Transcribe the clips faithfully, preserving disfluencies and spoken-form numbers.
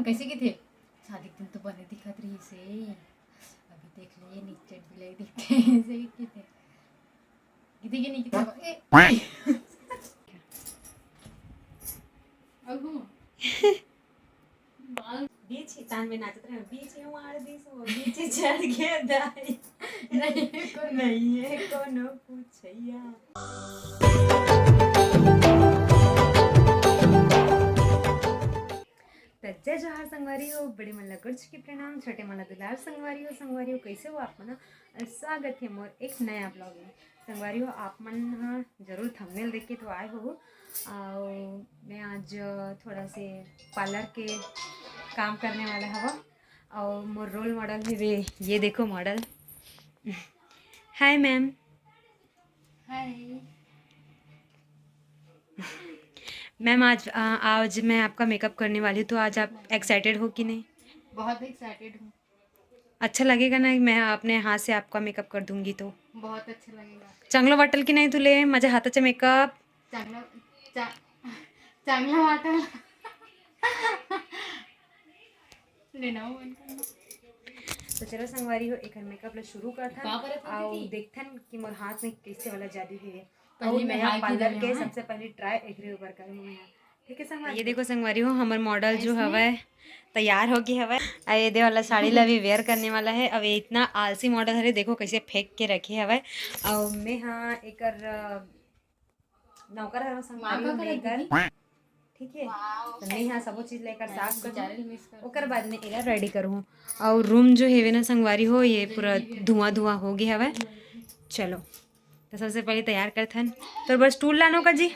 कइसे किथे? शादी के दिन तो बने दिखत रहिस हे, अभी देख ले, नीचे बिलाई दिखथे, ऐसे किथे। किथे कि नहीं किथे? ए! अगो। बीच ही तान में नाचत रहे, बीच ही मार दी सो, बीच ही चढ़ गया दाई। नहीं, कोनो नहीं है कोनो पूछैया। त जय जोहार संगवारी हो, बड़े मन ला गुरज के प्रणाम, छोटे मन ला दुलार। संगवारी हो, संगवारी हो, कइसे हो आप मन? अउ स्वागत हे मोर एक नया vlog में। संगवारी हो, आप मन ह जरूर thumbnail देख के तो आए हो, अउ मैं आज थोड़ा से parlour के काम करने वाला हवा, अउ मोर role model हे वे, ये देखो model। Hi ma'am। Hi। Ma'am, आज, अ, आज मैं आपका makeup करने वाली हूँ, तो आज आप excited हो कि नहीं? बहुत excited हूँ। अच्छा लगेगा ना, मैं अपने हाथ से आपका makeup कर दूंगी तो? बहुत अच्छा लगेगा। चांगलं वाटल की नाही तुले माझ्या हाताचा makeup? चांगलं, चा-, चांगलं वाटल। लेना हो इनको। तो चलो संगवारी हो, एकर makeup ला शुरू करथन। का करत हन अउ दीदी? देखथन कि मोर हाथ में कैसे वाला जादू हे। पहले अउ मैं नया हाय की parlour देने के हूँ। सबसे पहले try एकरे ऊपर करूँ मैं। ठीक है संगवारी? ये देखो संगवारी हो, हमर model जो ऐसने? हवय, तैयार हो गए हवय। अउ ये दे वाला साड़ी ला भी wear करने वाला है। अब ये इतना आलसी model हरे, देखो कैसे फेंक के रखे हवय। अउ मैं हाँ एकर, अ, नौकर हरव संगवारी माँ का हो, करत लेकर। दीदी? ठीक है? Wow, तो मैं यहाँ सबो चीज लेकर मैं साफ कर बेचारे दूँ। Miss कर ओकर बाद में एला ready करूँ। अउ room जो हेवे ना संगवारी हो, ये पूरा धुआं धुआं हो गया हवय। चलो, तो सबसे पहले तैयार करथन। तो बस stool लानो का जी।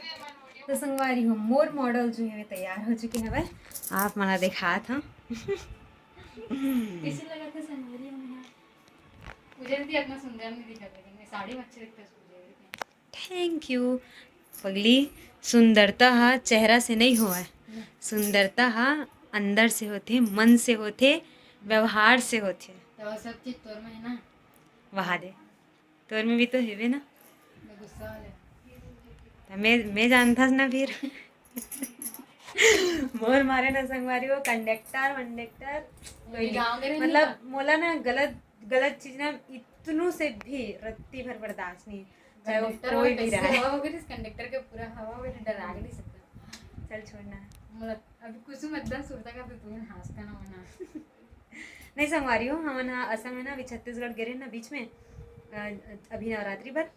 तो संगवारी हो, मोर model जो हेवे तैयार हो चुके हवय। आप मन ला देखात हूँ। कैसे लगा था संगवारी हो यहाँ? मुझे भी इतना सुंदर नहीं दिखा था, लेकिन साड़ी में अच्छे लगते हैं। Thank you। पगली, सुंदरता हा चेहरा से नहीं होवय, सुंदरता हा अंदर से होथे, मन से होथे, व्यवहार से होथे। तो वो सब चीज तोर में है ना? वहा दे, तोर में भी तो हेवे ना। मैं गुस्सा वाले। त मैं, मैं जानथस ना फिर। मोर मारे ना संगवारी हो conductor वंडक्टर, कोई नहीं। गाँव के रहने मतलब का? मोला ना गलत, गलत चीज ना इतनों से भी रत्ती भर बर्दाश्त नहीं, चाहे वो कंडक्टर कोई वाला भी कैसे रहे। हवा वगैरह, कंडक्टर के पूरा हवा वगैरह डरा के नहीं सकता। चल छोड़ना। मोला अभी कुसुम एकदम सुरता का भी पूरा हंसता ना होना। नहीं संगवारी हो, हमन हा असम में ना अभी छत्तीसगढ़ गे रहे ना बीच में, अ, अभी नवरात्रि भर,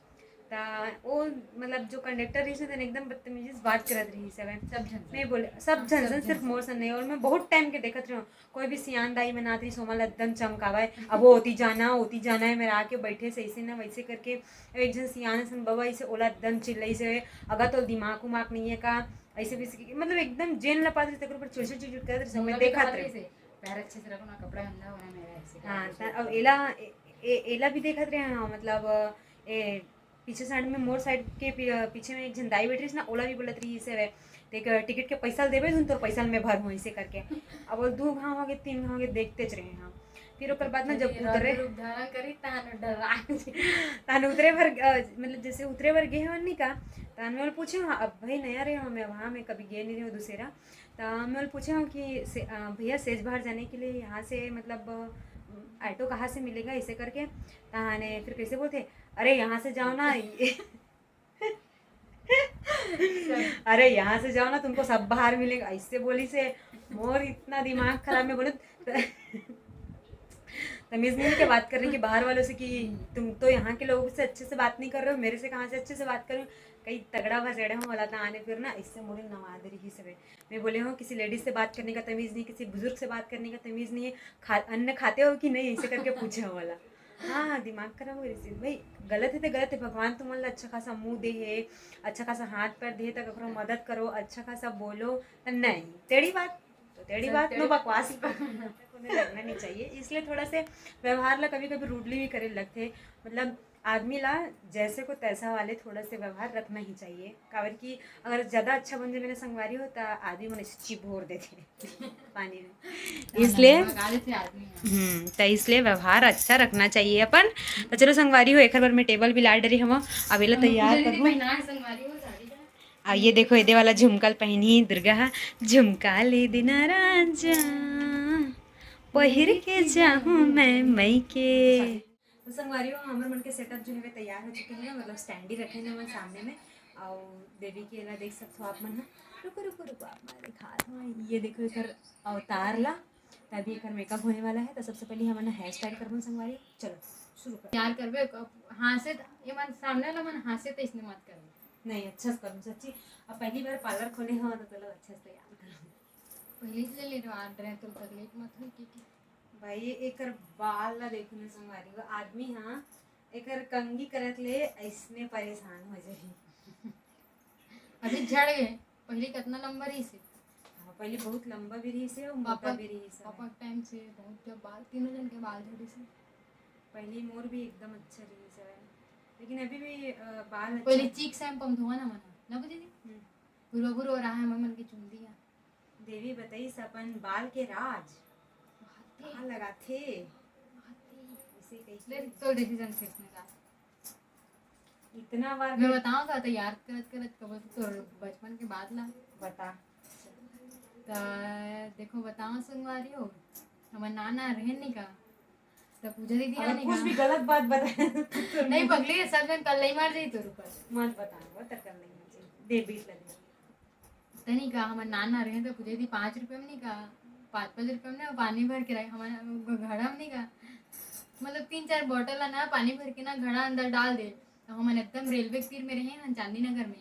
त वो मतलब जो कंडक्टर रहिस ना, तेन एकदम बदतमीजी से बात करत रहिस हवय। सब झन से। मैं बोले, सब हाँ, झन सब से, झन सिर्फ से। मोर से नहीं। और मैं बहुत टाइम के देखत रही हूँ, कोई भी सियान दाई मन आत रहिस, ओमन ला एकदम चमकावय, अब वो ओती जाना, ओती जाना है, मेरा आके बैठे से ऐसे ना वैसे करके। एक झन सियान सन बबा ऐसे ओला एकदम चिल्लाई से, अगर तो दिमाग उमाग नहीं है का, ऐसे वैसे कि-, मतलब एकदम जेन ला पात रहिस, तेकर ऊपर चिड़चिड़ चिड़चिड़ करत रहिस, मैं मोला भी देखत कहत रही। रहिस, पैर अच्छे से रखो ना, कपड़ा गंदा हो रहा है मेरा, ऐसे हाँ, करके त अब एला, ए-, ए-, एला भी देखत रहे, हाँ, मतलब, ए, पीछे side में, मोर side के पी-, पीछे में एक झन दाई बैठ रहिस ना, ओला भी बोलत रहिस हे, देख, टिकट के पैसा ल देबे, तुम तोर पैसा ल मैं भर हूँ, ऐसे करके। अब वो दू घाव हो गए, तीन घाव हो गए, देखते च रहे हम। फिर ओकर बाद ना जब चलिए, उतरे, रौद्र रूप धारण करी, तहान डरा। तहान उतरे बर, अ, मतलब जैसे उतरे बर गे हवन नी का, तहान मैं पूछे हूँ, अब भाई नया रहे हूँ मैं वहाँ, मैं कभी गे नहीं रही हूँ दूसरा, तो मैं पूछे हूँ कि से, अ, भैया सेज बहार जाने के लिए यहाँ से मतलब, अ, ऑटो कहाँ से मिलेगा, ऐसे करके। तहाने फिर कैसे बोलते, अरे यहाँ से जाओ ना, ये अरे यहाँ से जाओ ना, तुमको सब बहार मिलेगा, ऐसे बोलिस हे। मोर इतना दिमाग खराब, मैं बोले, तमीज नहीं है क्या बात करने की बाहर वालों से कि तुम तो यहाँ के लोगों से अच्छे से बात नहीं कर रहे हो, मेरे से कहाँ से अच्छे से बात करूँ। कई तगड़ा भसेड़े हूँ वाला तहाने, फिर ना इससे मुड़ी नवा दे रही सब। मैं बोले हूँ किसी लेडीज से बात करने का तमीज नहीं, किसी बुजुर्ग से बात करने का तमीज नहीं है, खा, अन्न खाते हो कि नहीं, ऐसे करके पूछे हूँ वाला। हाँ हाँ, दिमाग खराब हो रही भाई। गलत है तो गलत है, भगवान तुमन ला अच्छा खासा मुंह दे है, अच्छा खासा हाथ पैर दे है, तो ककरो मदद करो, अच्छा खासा बोलो। नहीं, टेढ़ी बात तो टेढ़ी बात, नो बकवास। कोने रखना नहीं चाहिए, इसलिए थोड़ा से व्यवहार ला कभी कभी रूडली भी करे लगते। मतलब आदमी ला जैसे को तैसा वाले थोड़ा से व्यवहार रखना ही चाहिए, काबर कि अगर ज्यादा अच्छा बन जाए मेरे संगवारी हो, तो आदमी मन ऐसे चिबोर देते पानी में। इसलिए हम्म, तो इसलिए व्यवहार अच्छा रखना चाहिए अपन। तो चलो संगवारी हो, एक बार मैं टेबल भी ला डरी हम, अब एला तैयार कर दूँ। आ ये देखो, एदे वाला झुमका ल पहनी दुर्गा हा, झुमका ले देना राजा। पहिर के जाहूँ मैं मइके। तो संगवारी हो, हमर मन के सेटअप जो है तैयार हो चुके हैं, मतलब स्टैंडी रखे हैं हमन सामने में। और देवी के एला देख सकते हो आप मन ह। रुको रुको रुको, आप मन दिखा दो, ये देखो एकर अवतार ला। तो अभी एकर मेकअप होने वाला है, तो सबसे पहले हमन हेयर स्टाइल करबो संगवारी। चलो शुरू कर। तैयार करबे, हाथ से ये मन सामने वाला मन हाथ से तो इसने मत करबे। नहीं, अच्छा से करूँ सच्ची। अब पहली बार पार्लर खोले हो तो चलो अच्छा से तैयार करूँ। पहले से ले लो, आ रहे तो तकलीफ मत हो कि, कि भाई, ये एकर बाल ला देखो ना संगवारी हो, आदमी हाँ एकर कंघी करत ले ऐसने परेशान हो जाही। अभी झड़ गए, पहले कितना लंबा रही से। हाँ, पहले बहुत लंबा भी रही से और मोटा पापा भी रही से। पापा के टाइम से बहुत जब बाल, तीनों जन के बाल झड़ी से। पहले मोर भी एकदम अच्छा रही से, लेकिन अभी भी अ, बाल पहले अच्छा चीक शैम्पू हम धोआ ना मना ना बुझे दी। हम्म। भुरवा भुरवा रहा है मन मन की चुंदी है। देवी बताइस अपन बाल के राज। बाते। कहाँ लगाथे? बाते। इसे कैसे ले, तो decision से इसमें जा। इतना बार मैं भी बताऊँ का तो याद करत करत कब तो तोर बचपन के बात ला। बता। त देखो बताओ संगवारी हो, हमर नाना रहे नहीं का, त पूजा दीदी अगर आने कुछ का। भी गलत बात बताए तो नहीं पगली, सब जन कल नहीं मार जाई तोर ऊपर। मत बताओ, वो तो कल नहीं मार जाई। दे बीस लगे। तनी का हमर नाना रहे तो पूजा दीदी पाँच रुपये में नहीं का, पाँच पाँच रुपये में ना पानी भर के रखे हमर घड़ा में नहीं का, मतलब तीन चार बॉटल ला ना पानी भर के ना घड़ा अंदर डाल दे। तो हमन एकदम रेलवे के तीर में रहे हैं चांदी नगर में,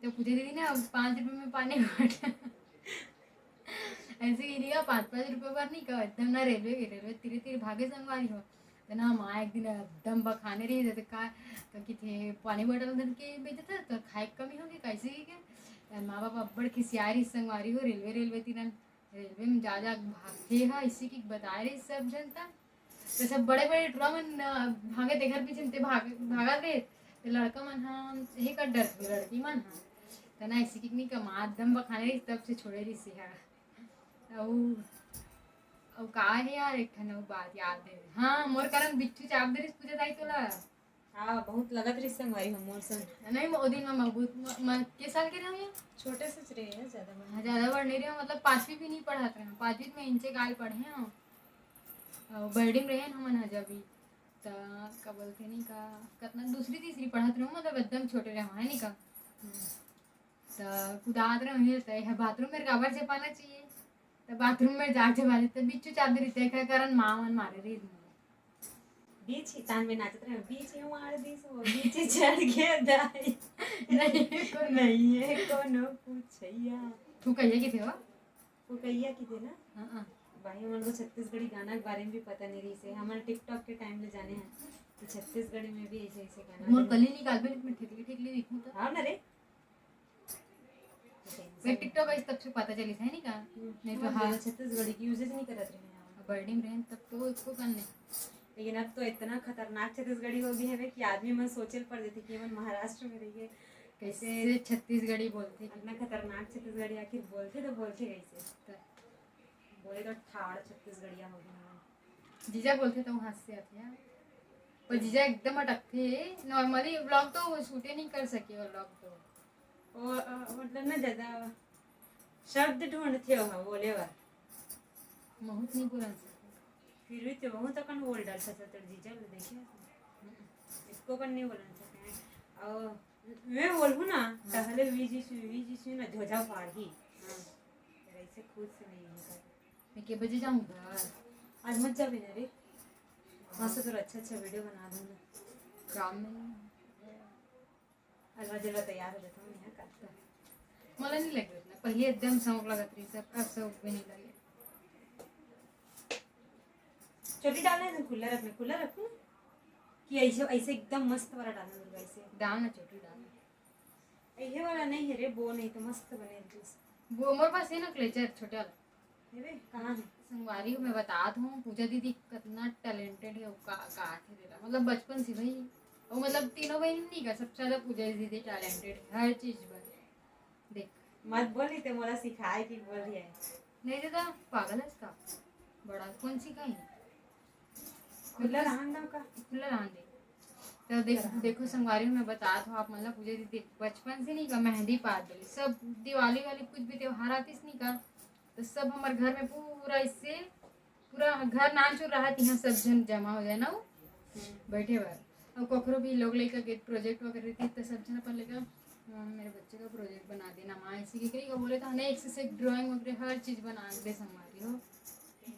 तो पूजा दीदी ना पाँच रुपये में पानी बॉटल ऐसे ही लिया, पाँच पाँच रुपये भर नहीं का, एकदम ना रेलवे के रेलवे तीरे तीरे भागे संगवारी हो। तो ना माँ एक दिन एकदम बखाने रही तो का, तो कि थे पानी बॉटल धर के बेचत है तो खाए के कमी होगी कैसे ही के। तो माँ बाप अब्बड़ खिसिया रही संगवारी हो, रेलवे रेलवे तीरन रेलवे में जा जा भागथे हा, इसी की बताए रही सब जनता। तो सब बड़े बड़े टुरा मन अ, भागे ते घर पीछे ते भाग भागा दे। ते लड़का मन हा यही कर डर थे लड़की मन हा। तो ना इसी की नहीं कमा एकदम बखाने रही तब से छोड़े रही सी हा। अउ अउ का है यार, एक ठन अउ बात याद है। हाँ, मोर कारण बिच्छू चाप दे रही पूजा ताई तोला। हाँ, बहुत लगत रहिस संगवारी हो मोर संग। नहीं, ओ दिन में बहुत म- म- के साल के रहे हो? छोटे से रहे हैं, ज्यादा बड़े हाँ, ज्यादा बड़ नहीं रहे, मतलब पांचवी भी नहीं पढ़त रहे, पांचवी में इंचे गाल पढ़े हैं। और बोर्डिंग रहे हैं हमन हजा भी, त का बोलते नहीं का, कितना दूसरी तीसरी पढ़त रहे, मतलब एकदम छोटे रहे, है नहीं का। त कुदात रहे हैं, त यह बाथरूम में काबर से पाना चाहिए, त बाथरूम में जाके वाले त बिच्छू चादरी ते का कारण माँ मन मारे रही। बीच ही तान में नाचत रहे, बीच ही मार दी सो, बीच ही चढ़ गया दाई। नहीं, कोनो नहीं है कोनो पूछैया। तू कहिए कि थे हो? वो कहिया की थे ना? हाँ, हाँ। भाई मन को छत्तीसगढ़ी गाना के बारे में भी पता नहीं रही से। हमन टिकटॉक के टाइम ले जाने हैं कि छत्तीसगढ़ी में भी ऐसे ऐसे गाना मोर है। कली निकाल बे, मैं ठेकली ठेकली लिखूं तो। हाँ ना रे। मैं टिकटॉक इस तब से पता चली है नहीं का? हम्म, नहीं तो हम हाँ। दोनों छत्तीसगढ़ी की यूजेज नहीं करत रहे हैं। बर्डिंग रहन तब तो इसको करने। लेकिन अब तो इतना खतरनाक छत्तीसगढ़ी हो गई है कि आदमी मन सोचे पड़ देते कि मन महाराष्ट्र में रहिए, कैसे कैसे छत्तीसगढ़ी बोलते हैं। इतना खतरनाक छत्तीसगढ़ी आखिर बोलते तो बोलते कैसे? तो बोले तो ठाड़ छत्तीसगढ़िया हो गया। जीजा बोलते तो हंस से आते हैं, पर जीजा एकदम अटकते हैं। नॉर्मली व्लॉग तो वो शूटे नहीं कर सके, वो व्लॉग तो वो अ, मतलब ना ज्यादा शब्द ढूंढते हो बोले बर। बहुत नहीं बोलन सके। फिर भी तो बहुत अकन बोल डाल सकते तेरे जीजा ले देखे। इसको कन नहीं बोलन सके। और मैं बोलूँ ना, हाँ। पहले वी जी सी, वी जी सी ना झोझा फाड़ ही। हाँ। तेरा इसे खुद से नहीं होता। मैं के बजे जाऊँ घर? आज मत जाबे ना रे। वहाँ से तो अच्छा अच्छा वीडियो बना दूँगा। काम में। अलवा जलवा तैयार हो जाता हूँ यहाँ का। मला नहीं लगे उतना। पहले एकदम शौक लगत रही सब, अब शौक भी नहीं लगे। चोटी डालना है तो खुला रखना, खुला रखूँ कि ऐसे, ऐसे एकदम मस्त वाला डालना दुर्गा ऐसे। डालना चोटी डालना। ये वाला नहीं है रे, वो नहीं तो मस्त बने ड्रेस। वो मोर पास है ना क्लेचर छोटे वाला। ये वे, कहाँ है? संगवारी हूँ, मैं बतात हूँ, पूजा दीदी कितना टैलेंटेड है, वो का, का थे तेरा, मतलब बचपन से भाई, वो मतलब तीनों बहन नहीं का, सबसे ज्यादा पूजा दीदी टैलेंटेड है हर चीज पर। देख। मत बोली ते मोला सिखाए की बोल रही है। नहीं दादा, पागल है इसका। बड़ा कौन सिखाई? खुला रहन दो का? खुला रहन दे। तो देख, देखो संगवारी, मैं बतात हूँ आप, मतलब पूजा दीदी बचपन से नहीं का मेहंदी पात बोली, सब दिवाली वाली कुछ भी त्योहार आतीस नहीं का, तो सब हमारे घर में पूरा इससे पूरा घर नानचुन रहा, तिहाँ सब झन जमा हो जाए ना, वो बैठे बर। और ककरो भी लोग लइका के प्रोजेक्ट वगैरह रहती, तो सब झन अपन लइका, "माँ, मेरे बच्चे का प्रोजेक्ट बना देना माँ," ऐसे की कही, वो बोले तो, "हाँ, नहीं, एक से एक ड्राइंग वगैरह हर चीज़ बना के दे संगवारी हो।"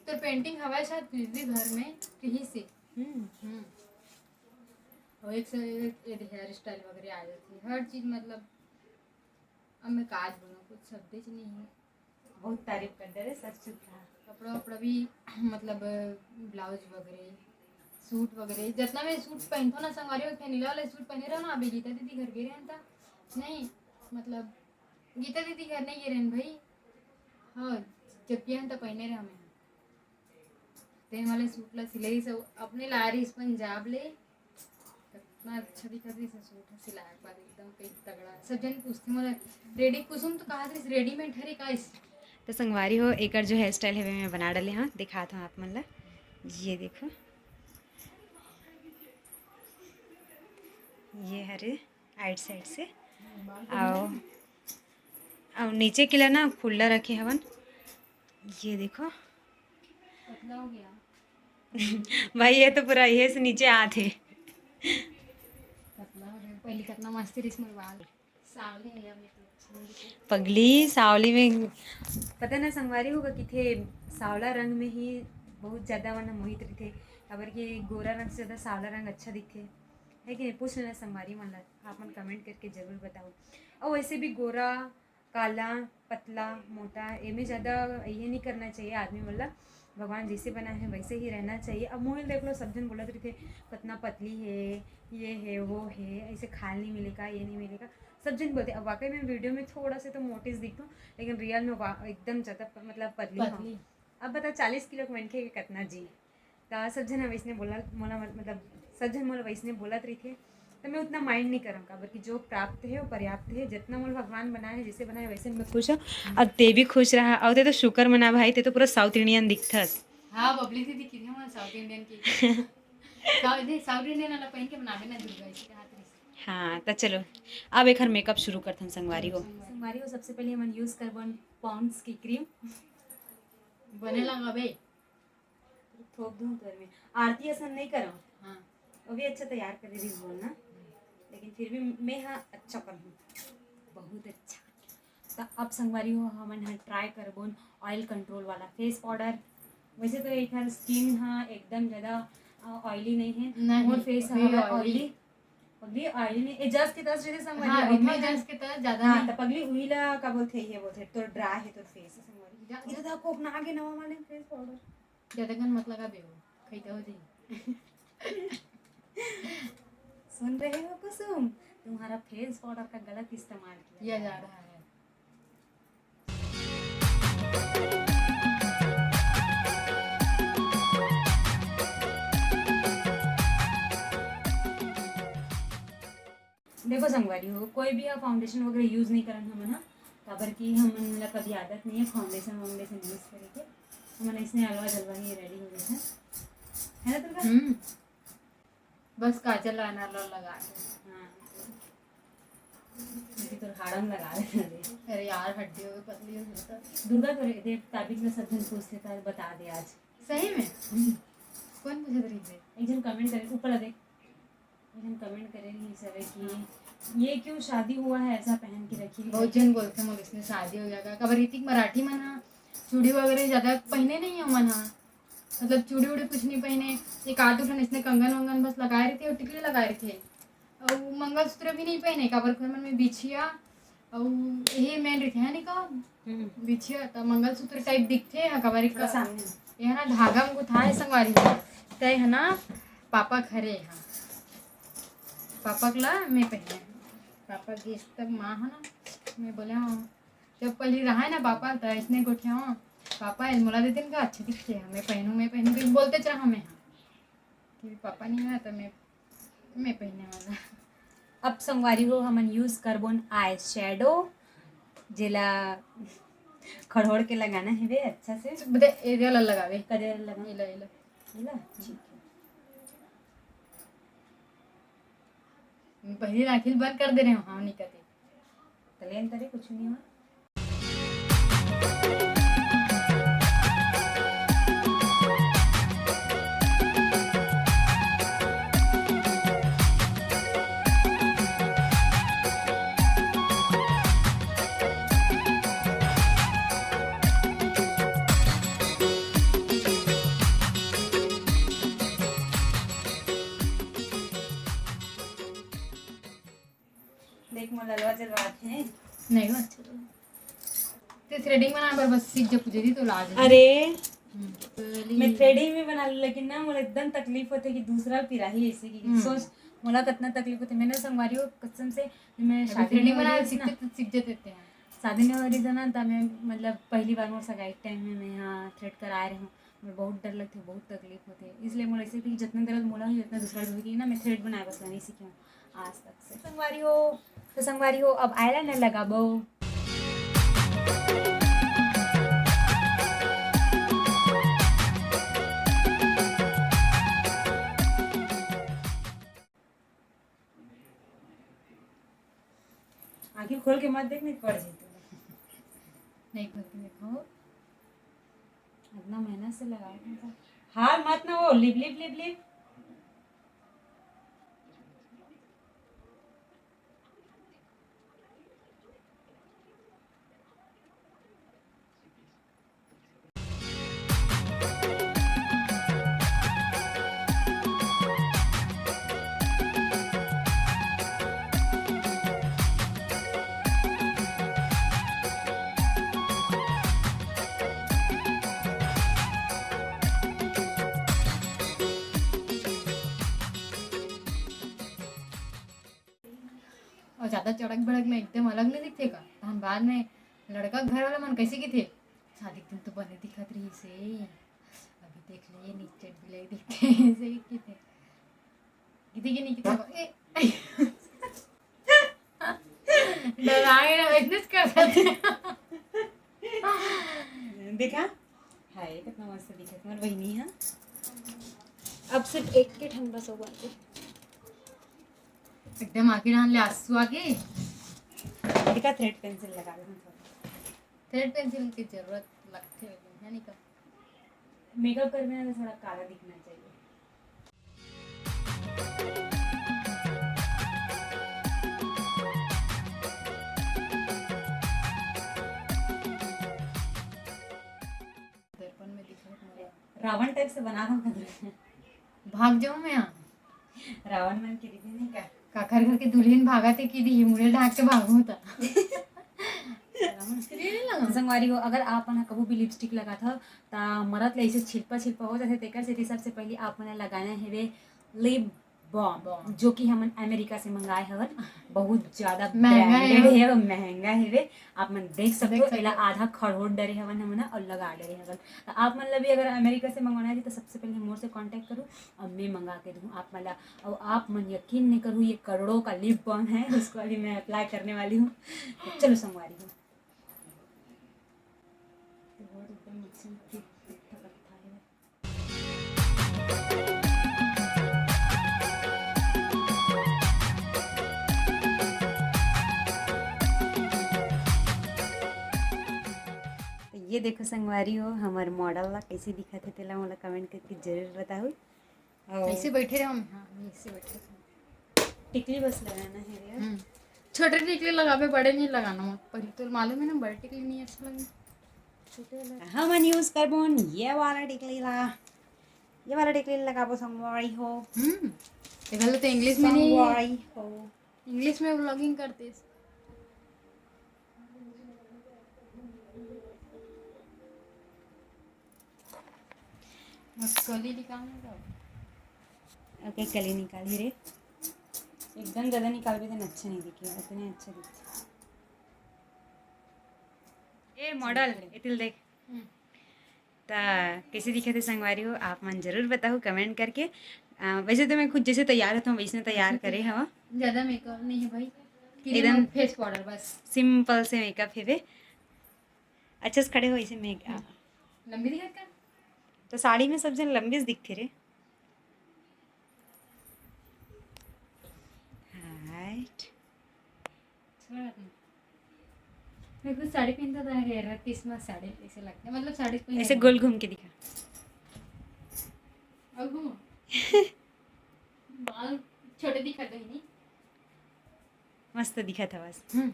तो पेंटिंग हवाई शायद कुछ भी घर में कहीं से। हम्म। हम्म। और एक से एक ये हेयर स्टाइल वगैरह आ जाती है, हर चीज़, मतलब, अब मैं काज बोलूँ, कुछ शब्द ही नहीं है। बहुत तारीफ कर दे रे, सच चुप रहा। कपड़ा वपड़ा भी, मतलब, ब्लाउज वगैरह, सूट वगैरह, जितना मैं सूट पहनता हूँ ना संगवारी, वो नीला वाला सूट पहने रहो ना, अभी गीता दीदी घर गए रहन था, नहीं, मतलब, गीता दीदी घर नहीं गए रहन भाई, हाँ, जब गए रहन तो पहने रहा मैं। तेन वाले सूट ला सिलाई से अपने ला रही इस पंजाब ले, कितना अच्छा दिखत रहिस सूट ह, सिलाए के बाद एकदम कई तगड़ा। सब जन पूछते मोला, "रेडी कुसुम तो कहा रहिस, रेडीमेड हरे का इस?" तो संगवारी हो, एकर जो हेयर स्टाइल हवे, मैं बना डाले हंव, दिखात हंव आप मन ला। ये देखो, ये हरे आइट साइड से, अउ, अउ नीचे के ला ना खुल्ला रखे हवन। ये देखो। पतला हो गया। भाई, ये तो पूरा ये से नीचे आत हे। पतला हो गया। पहले कितना मस्त रहिस मोर बाल। सावली है, अभी तो अच्छा नहीं दिखे। पगली, सावली में पता ना संगवारी हो का किथे, सावला रंग में ही बहुत ज्यादा मन मोहित रहिथे, काबर कि गोरा रंग से ज्यादा सावला रंग अच्छा दिखथे, है कि नहीं? पूछ लेना संगवारी मन ला, आप मन कमेंट करके जरूर बताओ। और वैसे भी गोरा, काला, पतला, मोटा, एमे ज्यादा ये नहीं करना चाहिए आदमी मन ला। भगवान जैसे बनाए हैं वैसे ही रहना चाहिए। अब मोहिल देख लो, सब जन बोलत रहिथे, "कितना पतली है, ये है, वो है, ऐसे खाल नहीं मिलेगा, ये नहीं मिलेगा।" सब जन बोलते। अब वाकई में वीडियो में थोड़ा से तो मोटी दिखती हूँ, लेकिन रियल में वा-, एकदम ज्यादा प-, मतलब पतली हूँ। पतली। अब बता, चालीस किलो के मनखे के कितना जी? त सब झन ह वइसने बोला, मोला मत-, मतलब, सब झन मोला वइसने बोलत रहिथे, त मैं उतना माइंड नहीं करम, काबर कि जो प्राप्त है, वो पर्याप्त है। जितना मोला भगवान बनाए है, जैसे बनाए, वैसे मैं खुश हूँ। और ते भी खुश रहा। और ते तो शुक्र मना भाई, ते तो पूरा साउथ इंडियन दिखथस। हाँ, बबली दीदी किथे मोला साउथ इंडियन की। साउथ, साउथ इंडियन वाला पहन के बनाबे ना दुर्गा जी के हाथ में। हाँ, त चलो, अब एखर मेकअप शुरू करथन संगवारी हो। संगवारी हो, सबसे पहले हमन यूज करबन पॉन्ड्स की क्रीम। बने लगा बे। थोप दूँ तोर में। आरती असन नहीं करव। हाँ। वो भी अच्छा तैयार करे रहिस बोल ना। लेकिन फिर भी मैं हाँ अच्छा कर हूँ। बहुत अच्छा। तो अब संगवारी हो, हमन ह ट्राई करबोन ऑयल कंट्रोल वाला फेस पाउडर। वैसे तो एकर स्किन हा एकदम ज्यादा, अ, ऑयली नहीं है। नहीं, मोर फेस अभी हवे ऑयली। ऑयली। अभी ऑयली नहीं, ए जस के तस जैसे संगवारी हाँ, हो, इतना ओतने जस के तस ज्यादा हाँ, नहीं। तो पगली उही ला का बोलथे, ये बोलथे, तोर ड्राई है तोर फेस, संगवारी। जा-, ये तो देखो अपना आगे नवा वाले फेस पाउडर। ज्यादा कन मत लगा बे, खैता हो जाई। सुन रहे हो कुसुम, तुम्हारा फेस पाउडर का गलत इस्तेमाल किया किया जा जा रहा है। देखो संगवारी हो, कोई भी फाउंडेशन वगैरह यूज नहीं करन हमन ह, काबर कि हमन ला कभी आदत नहीं है फाउंडेशन वाउंडेशन यूज करे के। हमन इसने अलवा जलवा ही रेडी हो गए हैं, है ना दुर्गा? हम्म। बस काजल आना ला लगा के। हाँ। अभी तो हाड़म लगा रहे हैं। अरे यार, हड्डी हो गई, पतली हो गई तो। दुर्गा तो रे-, देख, ताबीज में सब जन पूछते था, बता दे आज। सही में? हम्म। कौन पूछत रही थे? एक जन कमेंट करे, ऊपर ला देख। एक जन कमेंट करे रही सर कि ये क्यों शादी हुआ है ऐसा पहन के रखी है? बहुत जन बोलते हैं, "मोर इसने शादी हो गया का?" काबर ऋतिक मराठी मन हा चूड़ी वगैरह ज्यादा पहने नहीं है मन हा। मतलब चूड़ी उड़ी कुछ नहीं पहने, एक आध ठन इसने कंगन वंगन बस लगाए रहिथे और टिकली लगाए रहिथे। अउ मंगलसूत्र भी नहीं पहने, काबर घर मन में बिछिया, अउ यही मेन रहिथे, है नी का? हम्म। बिछिया त मंगलसूत्र टाइप दिखथे, हा काबर थोड़ा का? सामने। ये है ना धागा में गुथाए संगवारी हो, त ये है ना पापा घरे हा, पापा के ला मैं पहने, पापा गेस तब माँ है ना, मैं बोले हाँ, जब पहली रहा है ना पापा त इसने गोठिया हाँ, पापा एल मोला दे दिन का अच्छे दिखते हैं, मैं पहनूँ, मैं पहनूँ, क्योंकि बोलते च रहा मैं हाँ। कि पापा नहीं है तो मैं, मैं पहनने वाला। अब संगवारी हो हमन यूज करबोन आई शेडो, जेला खड़ोड़ के लगाना है वे अच्छा से। बदे एरिया ला लगावे। कदे लगा? एला, एला। एला? ठीक है। पहली आँखिल बंद कर दे रहे हो, हाँ नहीं करते। तलेन तरे कुछ नहीं हुआ। चलवा चलवा के। नहीं हो अच्छा। ते थ्रेडिंग बनाए बर बस सीख जा पूजा दी तो लाज है। अरे, हम्म। मैं थ्रेडिंग भी बना लूँ, लेकिन ना, मोला एकदम तकलीफ होथे कि दूसरा पिराही ऐसे कि हम्म। सोच, मोला कितना तकलीफ होथे। मैंने संगवारी हो, कसम से, मैं अभी शादी थ्रेडिंग नहीं हो बनाए रही सीखते ना। तो सीख जाते थे। शादी नहीं हो रही थी ना, तब मैं, मतलब, पहली बार मोर सगाई टाइम में मैं यहाँ थ्रेड कराए रहे हूँ। मोला बहुत डर लगथे, बहुत तकलीफ होथे, इसलिए मोला ऐसे कि जितना दर्द मोला होही, उतना दूसरा होही कि ना, मैं थ्रेड बनाए बस नहीं सीखी हूँ आज तक से। संगवारी हो, तो संगवारी हो, अब eyeliner लगाबो। आँखें खोल के मत देख, नहीं पड़ जाए तो। नहीं खोल के देखो। इतना मेहनत से लगाया था। हार मत ना वो, लिप, लिप, लिप, लिप। और ज्यादा चड़क भड़क में एकदम अलग नहीं दिखथे का? तहन बाद में लड़का घर वाला मन कैसे किथे, "शादी के दिन तो बने दिखत रहिस हे, अभी देख ले, नीचे बिलाई दिखथे," ऐसे ही किथे। किथे कि नहीं किथे? ए, डराए ना, witness कर सकते। देखा? हाय, कितना मस्त दिखत हे, मोर बहिनी हा। अब सिर्फ एक के ठन बस हो बाटे। एकदम आँखी डाल ले आंसू आगे। देखा, थ्रेड पेंसिल लगा दे थोड़ा। थ्रेड पेंसिल की जरूरत लगथे, है नहीं का? मेकअप करने में थोड़ा काला दिखना चाहिए। दर्पण में दिखा तुम्हारा। रावण टाइप से बना दो कदर। भाग जाऊं मैं यहाँ। रावण मन के दीदी नहीं का? काखर घर के दुल्हन भागत हे कि दी मुड़े ढाक के भागू ता। रावण। Really ना? संगवारी हो, अगर आप मन ह कभू भी लिपस्टिक लगात हो, ता मरत ले ऐसे छिलपा छिलपा हो जाथे, तेकर सेती सबसे पहली आप मन ल लगाना हेवे लिप बॉम, बॉम। जो कि हमन अमेरिका से मंगाए हवन। बहुत ज्यादा महंगा branded हे। हे, महंगा हेवे। आप मन देख सकते देख हो, सकते एला हो। आधा खड़ोट डरे हवन हमन ह और लगा डरे हवन। तो आप मन ला भी अगर अमेरिका से मंगवाना है तो सबसे पहले मोर से कॉन्टैक्ट करूँ और मैं मंगा के दूँ आप मन ला। और आप मन यकीन नहीं करूँ, ये करोड़ों का लिप बॉम है, उसको अभी मैं अप्लाई करने वाली हूँ। तो चलो संगवारी हो। तो और एकदम अच्छी ठीक, ठीक ठाक अच्छा है। तो ये देखो संगवारी हो, हमर मॉडल ला कैसे दिखत हे, तेला मोला कमेंट करके जरूर बताहू। और कैसे बैठे रहे हम? हाँ, हम ऐसे बैठे रहे। टिकली बस लगाना है यार। हम्म। छोटे टिकली लगाबे, बड़े नहीं लगाना, पर तो मालूम है ना, बड़े टिकली नहीं अच्छा लगे। छोटे वाला। हमन यूज करबो ये वाला टिकली ला, ये वाला टिकली लगाबो संगवारी हो। हम्म। ये वाला तो इंग्लिश में नहीं, संगवारी हो। इंग्लिश में व्लॉगिंग करते। बस कली निकालने का। ओके, कली निकाली रे। एकदम ज्यादा निकालबे तो अच्छा नहीं दिखे, इतने अच्छा दिखे। ए मॉडल, एतिल देख। हम्म। त कैसे दिखत हे संगवारी हो, आप मन जरूर बताहू कमेंट करके। अ, वैसे तो मैं खुद जैसे तैयार होता हूँ, वैसने तैयार करे हव। ज्यादा मेकअप नहीं है भाई, क्रीम एकदम और फेस पाउडर बस। सिंपल से मेकअप हेवे। अच्छा से खड़े हो, ऐसे मेक-, हम्म। लंबी दिखत का? तो साड़ी में सब जन लंबी से दिखते रे। हाइट। अच्छा लगा था। मैं खुद साड़ी पहनता था, हेयर पीस में साड़ी ऐसे लगता है, मतलब साड़ी पहन ऐसे गोल घूम के दिखा। अब घूमो। बाल छोटे दिखा दो ही नहीं। मस्त दिखत हवस। हम्म।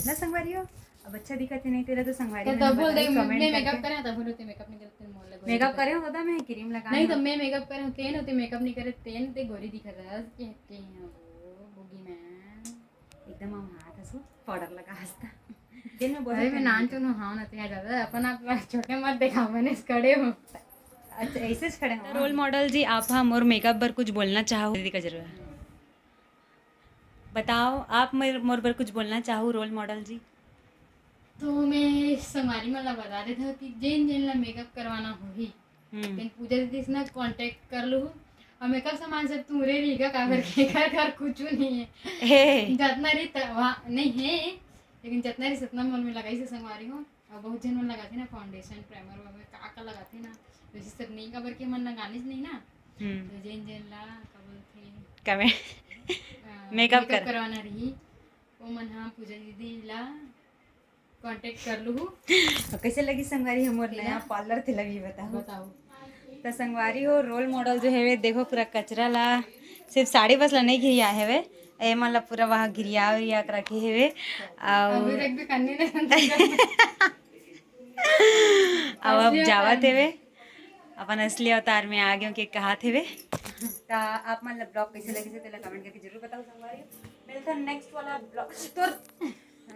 ना संगवारी हो, अब अच्छा दिखत हे नहीं तेरा तो संगवारी तो मन तब बोल दे, बताई, मैं, comment मैं मेकअप करके। करे, तब बोलो ते मेकअप नहीं करते, मोर लगे मेकअप करे हो तो मैं क्रीम लगा नहीं, लो। तो मैं मेकअप करे हूँ, तेन होते मेकअप नहीं करे, तेन ते गोरी दिखत हस, के, के हैं वो, boogie man। एकदम हम हाथ पाउडर लगा हंसता। दिन में बोले अरे, मैं नान चुनो हाँ ना, तेरा ज्यादा अपन आप छोटे मत दिखाओ, मैंने खड़े हो। अच्छा, ऐसे खड़े हो। रोल मॉडल जी, आप हा मोर मेकअप बर कुछ बोलना चाहो? दीदी कजरवा, बताओ, आप मोर मोर बर कुछ बोलना चाहो, रोल मॉडल जी? तो मैं संगवारी मन ला बता देत हूँ कि जेन जेन ला मेकअप करवाना होही, हम्म। तेन पूजा दीदी से ना कॉन्टैक्ट कर लूहू। और मेकअप सामान सब तुमरे रहिगा, काबर के घर घर कुछ नहीं है। हे। जितना रही त-, वहाँ नहीं है, लेकिन जितना रही सतना मॉल में लगाई से संगवारी हो। और बहुत जन मन लगाथे ना फाउंडेशन, प्राइमर वगैरह का का लगाथे ना, वैसे सब नहीं, काबर के मन लगाने नहीं ना। हम्म। तो जेन जेन ला का बोलथे, कमेंट। अ, मेकअप मेकअप कर। करवाना रही, वो मन हा पूजा दीदी ला कॉन्टैक्ट कर लूहू। तो कैसे लगी संगवारी हमर नया पार्लर थे लगी बताओ। बताओ। तो संगवारी हो, रोल मॉडल जो हेवे, देखो पूरा कचरा ला, सिर्फ साड़ी बस ला नहीं घिरिया हेवे, एमन ला पूरा वहाँ घिरिया उरिया के रखे हेवे। और अभी रख भी करने ना अब अब जावत हेवे, अपन असली अवतार में आ गए के कहात हेवे। तो आप मन ला ब्लॉग कैसे लगे से तेला कमेंट करके जरूर बताओ संगवारी। मिलता नेक्स्ट वाला ब्लॉग। तोर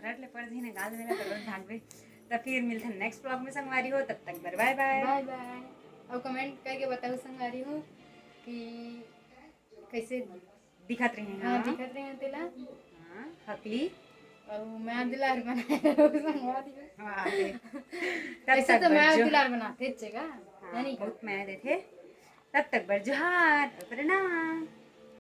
रट ले पड़ जही ना गाल में ना, तो रोज भागबे। तो फिर मिलता नेक्स्ट ब्लॉग में संगवारी हो, तब तक बर बाय बाय। बाय बाय। और कमेंट करके बताओ संगवारी हो कि कैसे दिखत रहे हैं। हाँ, हाँ। दिखत रहे हैं तेला। हाँ, हकली। और वो मैं दुलार बनाए संगवारी हो। हाँ, दे। तब ऐसे तक तो बर मैं जो दुलार बनाते थे का, हाँ, है नहीं का? बहुत मैं देथे। तब तक बर जोहार, प्रणाम।